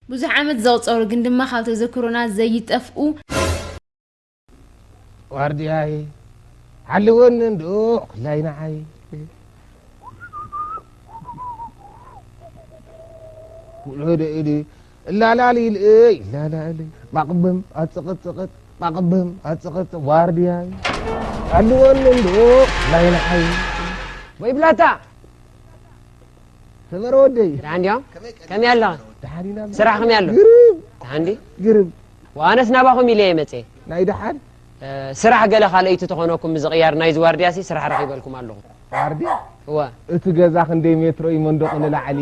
ብዙሕ ዓመት ዘቑጸሩ ግን ድማ ካብ ተዘክሮና ዘይጠፍኡ። ዋርድያይ ሓልወኒ እንዶ ኩላይ ንዓይ። ውዕደ ኢዲ እላላል ኢልእይ እላላል ጳቕብም ኣጽቕጽቕጥ ጳቕብም ኣጽቕጽ ዋርድያይ ሓልወኒ እንዶ ኩላይ ንዓይ። ወይ ብላታ ሰበረ ወደይ። ደሓን ድዮም? ከመይ ኣለኻ? ደሓን ኢና። ስራሕ ከመይ ኣሎ? ግርም። ደሓን ድዩ? ግርም። ወኣነስ ናባኹም ኢለ እየ መጽየ። ናይ ደሓን? እ፣ ስራሕ ገለ ካልኣይቲ ተኾነኩም ምዝቕያር ናይዚ ዋርድያሲ ስራሕ ረኺበልኩም ኣለኹ። ዋርድያ? እወ። እቲ ገዛ ክንደይ ሜትሮ እዩ መንደቑ ንላዕሊ?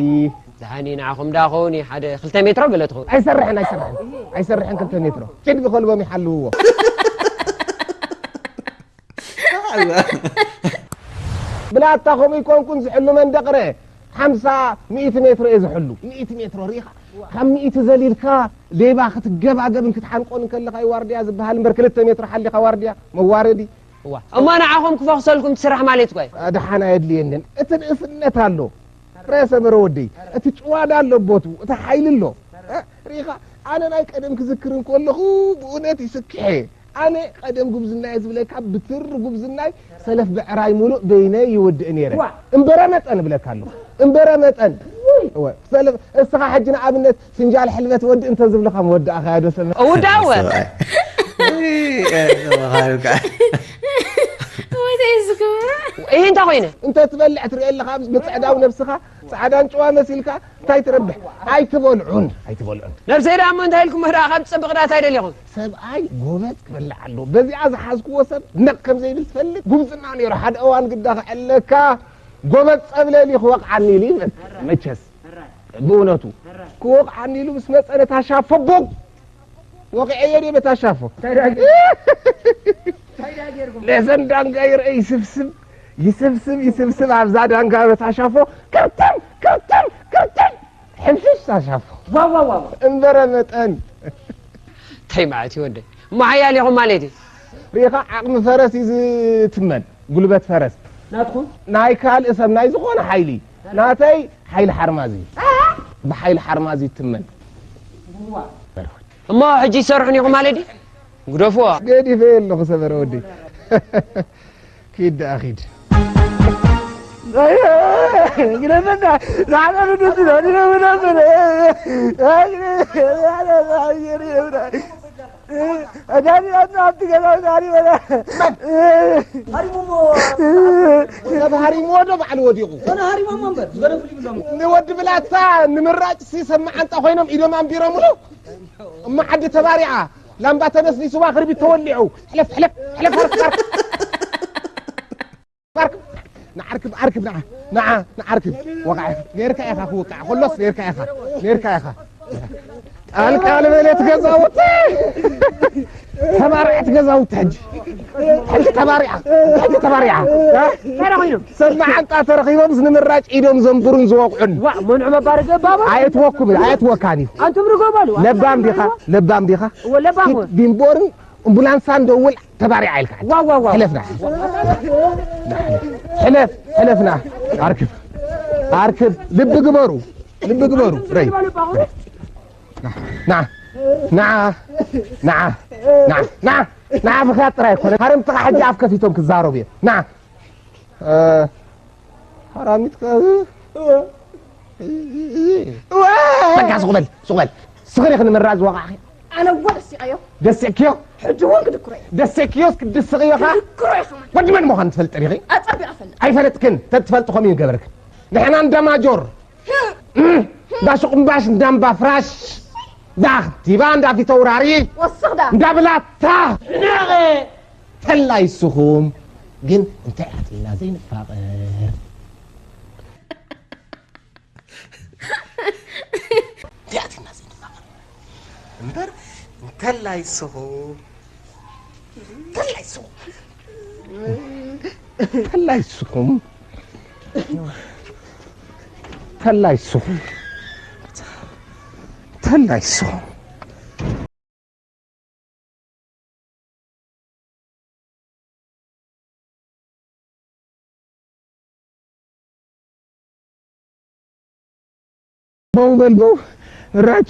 ደሓን እዩ፣ ንዓኹም ደኣ ኸውን እዩ፣ ሓደ ክልተ ሜትሮ ገለ ትኸውን። ኣይሰርሕን፣ ኣይሰርሕን። ኣይሰርሕን ክልተ ሜትሮ። ኪድ ብኸልቦም ይሓልውዎ። ብላታ ከምኡ ይኮንኩን ዝሕሉ መንደቕ ርአ። ሓምሳ ሚእቲ ሜትሮ እየ ዝሕሉ። ሚእቲ ሜትሮ ርኢኻ? ካብ ሚእቲ ዘሊልካ ሌባ ክትገባገብን ክትሓንቆን ከለኻ እዩ ዋርድያ ዝበሃል እምበር ክልተ ሜትሮ ሓሊኻ ዋርድያ መዋረዲ። እዋ። እሞ ንዓኹም ክፈኽሰልኩም ትስራሕ ማለት እኮ እዩ። ደሓን ኣየድልየንን። እቲ ንእስነት ኣሎ። ርአ ሰመረ ወደይ። እቲ ጭዋዳ ኣሎ ቦቱ። እቲ ሓይሊ ኣሎ። እ? ርኢኻ? ኣነ ናይ ቀደም ክዝክር እንከለኹ ብእውነት ይስክሐ። ኣነ ቀደም ጉብዝናየ ዝብለካ ብትሪ ጉብዝናይ ሰለፍ ብዕራይ ሙሉእ በይነይ ይወድእ ነይረ። ዋ! እምበረ መጠን እብለካ ኣለኹ። እምበረ መጠን። ውይ! እወ፣ ሰለፍ፣ እስኻ ሕጂ ንኣብነት ፍንጃል ሕልበት ወድእ እንተ ዝብልኻ ምወዳእኻዮ ዶ ሰለፍ? እውዳእ እወ። ሰብኣይ። እይ፣ እ፣ ተባኻልካ። ወይ ተይዝክብራ። ይሄ እንታይ ኮይነ? እንተ ትበልዕ ትርኢ ኣለኻ፣ ምስ ብጽዕዳው ነብስኻ ጻዕዳን ጭዋ መሲልካ እንታይ ትረብሕ? ኣይትበልዑን፣ ኣይትበልዑን። ነብሰይ ደኣ እሞ እንታይ ኢልኩም ደኣ ካብ ጽብቕ ደኣ እንታይ ደሊኹም? ሰብኣይ ጎበዝ ክበልዕ ኣለዎ። በዚኣ ዝሓዝክዎ ሰብ ነቕ ከም ዘይብል ትፈልጥ። ጉብዝና ነይሩ። ሓደ እዋን ግዳ ክዕለካ ጎበዝ ጸብለል እዩ ክወቕዓኒ ኢሉ ይብል። መቸስ ብእውነቱ ክወቕዓኒ ኢሉ ምስ መጸ ነታ ሻፎ ቦግ ወቂዐዮ ድየ በታ ሻፎ? እንታይ ደኣ ጌርኩም? እንታይ ደኣ ጌርኩም? ነዘን ዳንጋ ይርአ ይስብስብ፣ ይስብስብ፣ ይስብስብ፣ ኣብዛ ዳንጋ በታ ሻፎ ክርትም፣ ክርትም፣ ክርትም፣ ሕምሽሽ እታ ሻፎ። ዋው፣ ዋው፣ ዋው። እምበረ መጠን። እንታይ ማለት እዩ ወደይ? እሞ ሓያል ኢኹም ማለት እዩ። ርኢኻ ዓቕሚ ፈረስ እዩ ዝትመን፣ ጉልበት ፈረስ። ናትኩም? ናይ ካልእ ሰብ ናይ ዝኾነ ሓይሊ፣ ናተይ ሓይሊ ሓርማዝ እዩ። ብሓይሊ ሓርማዝ ይትመን። እሞ ሕጂ ይሰርሑን ኢኹም ማለት ድዩ? ግደፍዎ። ገዲፈ ኣለኹ ሰበረ ወዲ። ኪድ ደኣ ኪድ። ግደፈና። ንዓና ንደስ ይላል። ግደፈና። ሰብ ሃሪምዎ ዶ ባዕሉ ወዲቑ? ንወዲ ብላታ ንምራጭ ሲ ሰብ መዓንጣ ኮይኖም ኢዶም ኣንቢሮምሉ። እሞ ዓዲ ተባሪዓ፣ ላምባ ተነስኒስዋ፣ ክርቢት ተወሊዑ። ሕለፍ፣ ሕለፍ፣ ሕለፍ፣ ኣርክብ፣ ኣርክብ። ኣርክብ። ንዓርክብ፣ ኣርክብ፣ ንዓ፣ ንዓ፣ ንዓርክብ። ወቃዕ ኢኻ። ነይርካ ኢኻ ክውቃዕ። ኮሎስ ነይርካ ኢኻ። ነይርካ ኢኻ። ጣልቃ ልበለት ገዛውቲ። ተባሪዐት ገዛውቲ ሕጂ። ሕጂ ተባሪዓ። ሕጂ ተባሪዓ። እ? እንታይ ደኣ ኮይኑ? ሰብ መዓንጣ ተረኺቦምስ ንምራጭ ኢዶም ዘንብሩን ዝወቕዑን። ዋ፣ መንዑ መባረገ ባባ። ኣየትወኩም፣ ኣየትወካን እዩ። ኣንቱም ርገባሉ። ለባም ዲኻ? ለባም ዲኻ? እወ፣ ለባም ኪድ እወ። ቢምቦርን ኣምቡላንሳን ደውል ተባሪዓ ኢልካ። ዋ፣ ዋ፣ ዋ። ሕለፍና። ሕለፍ፣ ሕለፍና። ኣርክብ። ኣርክብ። ልቢ ግበሩ። ልቢ ግበሩ። ረይ። ና፣ ና፣ ና፣ ና፣ ና፣ ና፣ ምኽያድ ጥራይ ኣይኮነ። ሃረምትኻ ሕጂ ኣፍ ከፊቶም ክዛረቡ እዮም። ና። እ፣ ሃራሚትካ፣ እ፣ እ፣ እ፣ እ። በቃ ሱቕ በል፣ ሱቕ በል። ስኽሪ ክንምራዝ ወቓዕኺ። ኣነ እወ ደሲቐዮ። ደሲቕክዮ? ሕጂ እውን ክድክሮ እየ። ደሲቕክዮስ ክድስቕዮ ኸኣ? ክድክሮ እየ ከማን። ወዲ መን ምዃኑ ትፈልጢ ዲኺ? ኣጸቢቐ እፈልጥ። ኣይፈለጥክን። ተትፈልጢ ከምኡ ይገበርክን። ንሕና እንዳ ማጆር፣ እም፣ እንዳ ሹቕ እምባሽ፣ እንዳ እምባ ፍራሽ፣ እንዳ ኣኽቲባ፣ እንዳ ፊተውራሪ፣ ወስኽ ደኣ። እንዳ ብላታ። ሕናቐ! ተላይ ንስኹም ግን እንታይ ኣትና ዘይንፋቐር? እንታይ ኣትና ዘይንፋቐር? እምበር እንተላይ ንስኹም፣ እንተላይ ንስኹም፣ እንተላይ ንስኹም፣ እንተላይ ንስኹም፣ እንተላይ ንስኹም። በው በል በው። ራጭ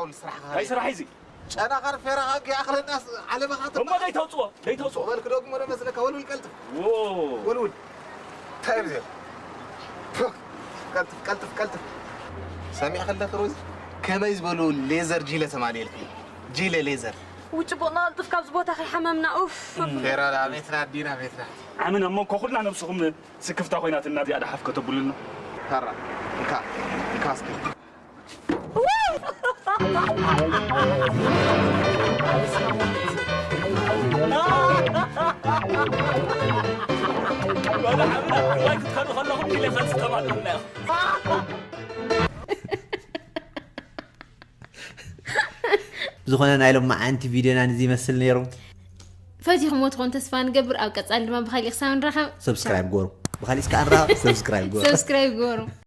ሓውል ስራሕኻ ናይ ስራሕ እዚ ጨናኻር ፌራኻ ክይኣኽለና ዓለምኻ እሞ ትበሃል። ደይተውፅኦ ደይተውፅኦ በልክ ዶ ግመዶ መስለካ። ወልውል ቀልጥፍ። ዎ። ወልውል። እንታይ እዮም እዚኦም? ፖክ። ቀልጥፍ ቀልጥፍ ቀልጥፍ። ሰሚዕ ከለክ ሮዚ ከመይ ዝበሉ ሌዘር ጂለ ተማልየልክ። ጂለ ሌዘር። ውጭ ቦና ቀልጥፍ ካብዚ ቦታ ከይሓመምና። ኡፍ። ፌራ ቤትና ኣዲና ቤትና። ዓምን ኣብ መንኮ ኩልና ነብስኹም ስክፍታ ኮይናትና እዚኣ ደሓፍ ከተብሉልና። ታራ። እንካ። እንካ እስኪ። ዝኾነ ናይ ሎማዓንቲ ቪድዮና ንዚ ይመስል ነይሩ። ፈቲኹምዎ ትኾኑ ተስፋ ንገብር። ኣብ ቀጻሊ ድማ ብኻሊእ ክሳብ ንራኸብ። ሰብስክራይብ ገሩ። ብኻሊእ እስከ ኣንራኸብ። ሰብስክራይብ ገሩ። ሰብስክራይብ ገሩ።